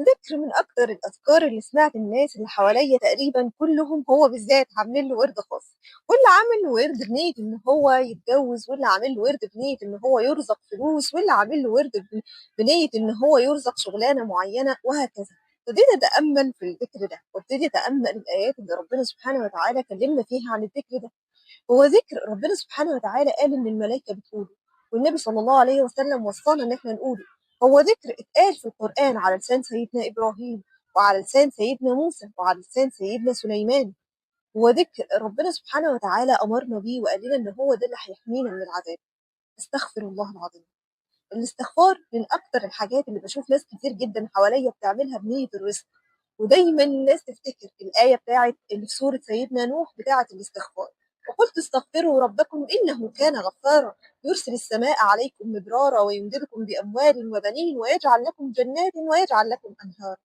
ذكر من أكتر الأذكار اللي سمعت الناس اللي حواليا تقريبًا كلهم هو بالذات عاملين له وِرد خاص، واللي عامل له وِرد بنية إن هو يتجوز، واللي عامل له وِرد بنية إن هو يرزق فلوس، واللي عامل له وِرد بنية إن هو يرزق شغلانة معينة وهكذا. ابتديت أتأمل في الذكر ده، وابتدي أتأمل الآيات اللي ربنا سبحانه وتعالى كلمنا فيها عن الذكر ده. هو ذكر ربنا سبحانه وتعالى قال إن الملائكة بتقوله، والنبي صلى الله عليه وسلم وصانا إن إحنا نقوله. هو ذكر اتقال في القرآن على لسان سيدنا إبراهيم، وعلى لسان سيدنا موسى، وعلى لسان سيدنا سليمان. هو ذكر ربنا سبحانه وتعالى أمرنا بيه وقال لنا إن هو ده اللي هيحمينا من العذاب. استغفر الله العظيم. الاستغفار من أكتر الحاجات اللي بشوف ناس كتير جدا حواليا بتعملها بنية الرزق، ودايما الناس تفتكر الآية بتاعت اللي في سورة سيدنا نوح بتاعت الاستغفار: وقلت استغفروا ربكم إنه كان غفارا يرسل السماء عليكم مدرارا ويمددكم بأموال وبنين ويجعل لكم جنات ويجعل لكم أنهارا.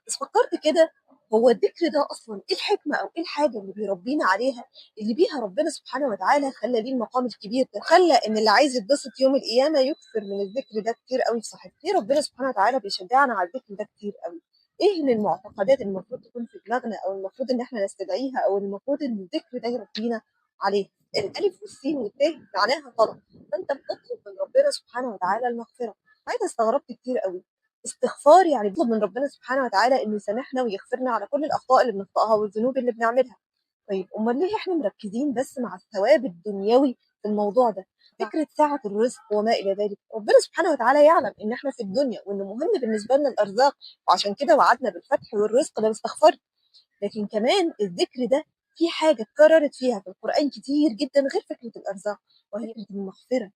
بس فكرت كده، هو الذكر ده أصلا إيه الحكمة أو إيه الحاجة اللي بيربينا عليها اللي بيها ربنا سبحانه وتعالى خلى ليه المقام الكبير ده، خلى إن اللي عايز يتبسط يوم القيامة يكثر من الذكر ده كتير قوي في صحته. ليه ربنا سبحانه وتعالى بيشجعنا على الذكر ده كتير قوي؟ إيه من المعتقدات المفروض تكون في دماغنا أو المفروض إن إحنا نستدعيها أو المفروض إن الذكر ده يربينا عليه؟ الألف والسين والتاء معناها طلب، فأنت بتطلب من ربنا سبحانه وتعالى المغفرة. ساعتها استغربت كتير قوي. استغفار يعني بنطلب من ربنا سبحانه وتعالى إنه يسامحنا ويغفرنا على كل الأخطاء اللي بنخطئها والذنوب اللي بنعملها. طيب أمال ليه إحنا مركزين بس مع الثواب الدنيوي في الموضوع ده؟ فكرة سعة الرزق وما إلى ذلك، ربنا سبحانه وتعالى يعلم إن إحنا في الدنيا وإنه مهم بالنسبة لنا الأرزاق، وعشان كده وعدنا بالفتح والرزق لو استغفرت. لكن كمان الذكر ده في حاجة اتكررت فيها في القرآن كتير جدا غير فكرة الأرزاق، وهي فكرة المغفرة.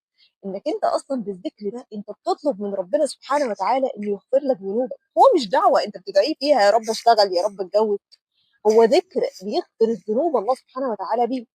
إنك أنت أصلا بالذكر ده أنت بتطلب من ربنا سبحانه وتعالى إنه يغفر لك ذنوبك. هو مش دعوة أنت بتدعيه فيها يا رب اشتغل يا رب اتجوز، هو ذكر بيغفر الذنوب الله سبحانه وتعالى بيه،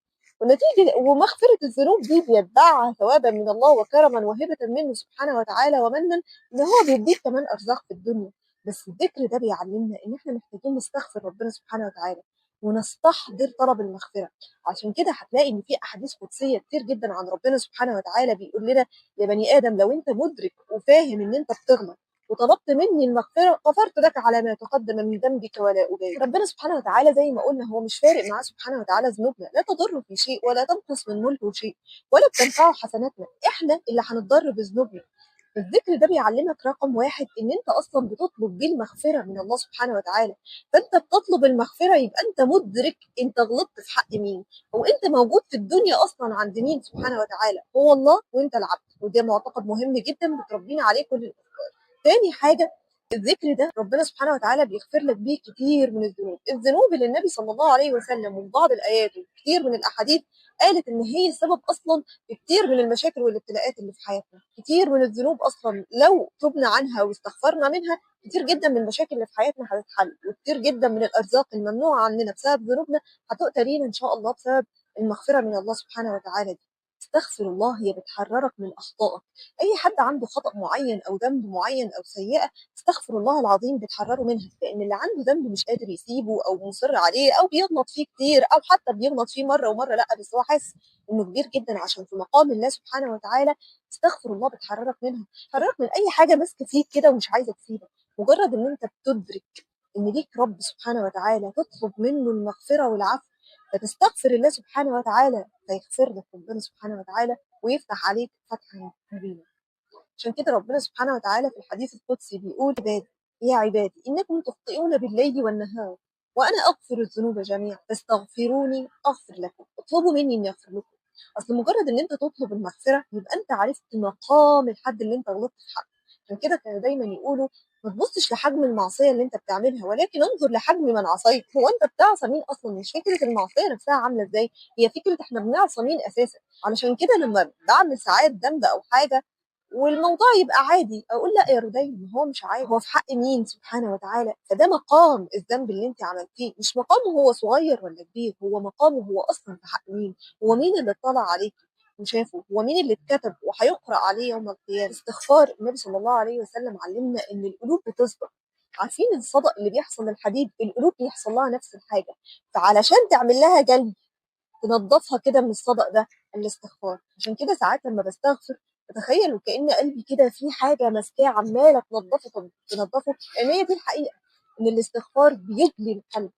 ونتيجة ومغفرة الذنوب دي بيتبعها ثوابا من الله وكرما وهبة منه سبحانه وتعالى ومنا، إن هو بيديك كمان أرزاق في الدنيا. بس الذكر ده بيعلمنا إن إحنا محتاجين نستغفر ربنا سبحانه وتعالى ونستحضر طلب المغفرة. عشان كده هتلاقي إن في أحاديث قدسية كتير جدا عن ربنا سبحانه وتعالى بيقول لنا يا بني آدم لو أنت مدرك وفاهم إن أنت بتغلط وطلبت مني المغفرة غفرت لك على ما تقدم من ذنبك ولا أبالي. ربنا سبحانه وتعالى زي ما قلنا هو مش فارق معاه سبحانه وتعالى ذنوبنا، لا تضره في شيء ولا تنقص من ملكه شيء ولا بتنفعه حسناتنا، إحنا اللي هنتضر بذنوبنا. الذكر ده بيعلمك رقم واحد إن أنت أصلا بتطلب بيه المغفرة من الله سبحانه وتعالى، فأنت بتطلب المغفرة يبقى أنت مدرك أنت غلطت في حق مين، أو أنت موجود في الدنيا أصلا عند مين سبحانه وتعالى، هو الله وأنت العبد. وده معتقد مهم جدا بتربينا عليه كل الأفكار. تاني حاجة الذكر ده ربنا سبحانه وتعالى بيغفر لك بيه كتير من الذنوب، الذنوب اللي النبي صلى الله عليه وسلم وفي بعض الآيات وكتير من الأحاديث قالت إن هي السبب أصلاً في كتير من المشاكل والابتلاءات اللي في حياتنا، كتير من الذنوب أصلاً لو تبنا عنها واستغفرنا منها كتير جداً من المشاكل اللي في حياتنا هتتحل، وكتير جداً من الأرزاق الممنوعة عننا بسبب ذنوبنا هتؤتى لينا إن شاء الله بسبب المغفرة من الله سبحانه وتعالى دي. استغفر الله هي بتحررك من أخطائك. أي حد عنده خطأ معين أو ذنب معين أو سيئة استغفر الله العظيم بتحرره منها، لأن اللي عنده ذنب مش قادر يسيبه أو مصر عليه أو بيغلط فيه كتير أو حتى بيغلط فيه مرة ومرة لأ، بس هو حاسس إنه كبير جدا عشان في مقام الله سبحانه وتعالى. استغفر الله بتحررك منها، بتحررك من أي حاجة ماسكة فيك كده ومش عايزة تسيبك. مجرد إن أنت بتدرك إن ليك رب سبحانه وتعالى تطلب منه المغفرة والعفو، فتستغفر الله سبحانه وتعالى فيغفر لك ربنا سبحانه وتعالى ويفتح عليك فتحا مبينا. عشان كده ربنا سبحانه وتعالى في الحديث القدسي بيقول عبادي يا عبادي إنكم تخطئون بالليل والنهار وأنا أغفر الذنوب جميعا فاستغفروني أغفر لكم، اطلبوا مني إني أغفر لكم. أصل مجرد إن أنت تطلب المغفرة يبقى أنت عرفت مقام الحد اللي أنت غلطت في حقه. عشان كده كانوا دايما يقولوا ما تبصش لحجم المعصية اللي انت بتعملها ولكن انظر لحجم من عصيت. هو انت بتعصى مين اصلا؟ مش فكرة المعصية نفسها عاملة ازاي، هي فكرة احنا بنعصى مين اساسا. علشان كده لما بعمل ساعات ذنب او حاجة والموضوع يبقى عادي اقول لا يا رودين ما هو مش عادي، هو في حق مين سبحانه وتعالى. فده مقام الذنب اللي انت عملتيه، مش مقامه هو صغير ولا كبير، هو مقامه هو اصلا في حق مين، هو مين اللي اطلع عليك وشافه، هو مين اللي اتكتب وهيقرأ عليه يوم القيامة. استغفار النبي صلى الله عليه وسلم علمنا ان القلوب بتصدق. عارفين الصدأ اللي بيحصل للحديد؟ القلوب بيحصل لها نفس الحاجة، فعلشان تعمل لها جلد تنظفها كده من الصدأ ده الاستغفار. عشان كده ساعات لما بستغفر فتخيل وكأن قلبي كده في حاجة ماسكاه عمالة تنضفه تنضفه، لأن هي دي الحقيقة، إن الاستغفار بيجلي القلب.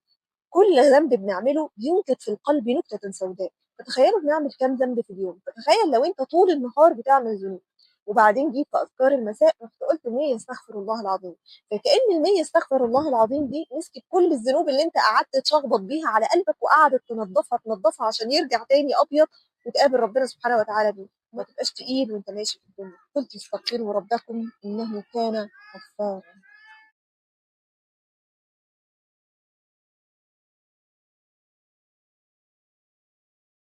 كل ذنب بنعمله بينكت في القلب نكتة سوداء. فتخيلوا بنعمل كام ذنب في اليوم. فتخيل لو أنت طول النهار بتعمل ذنوب، وبعدين جيت في أذكار المساء رحت قلت 100 استغفر الله العظيم، فكأن ال100 استغفر الله العظيم دي مسكت كل الذنوب اللي أنت قعدت تشخبط بيها على قلبك، وقعدت تنضفها تنضفها عشان يرجع تاني أبيض وتقابل ربنا سبحانه وتعالى بيه، وما تبقاش تقيل وأنت ماشي في الدنيا. قلت استغفروا ربكم إنه كان غفارا.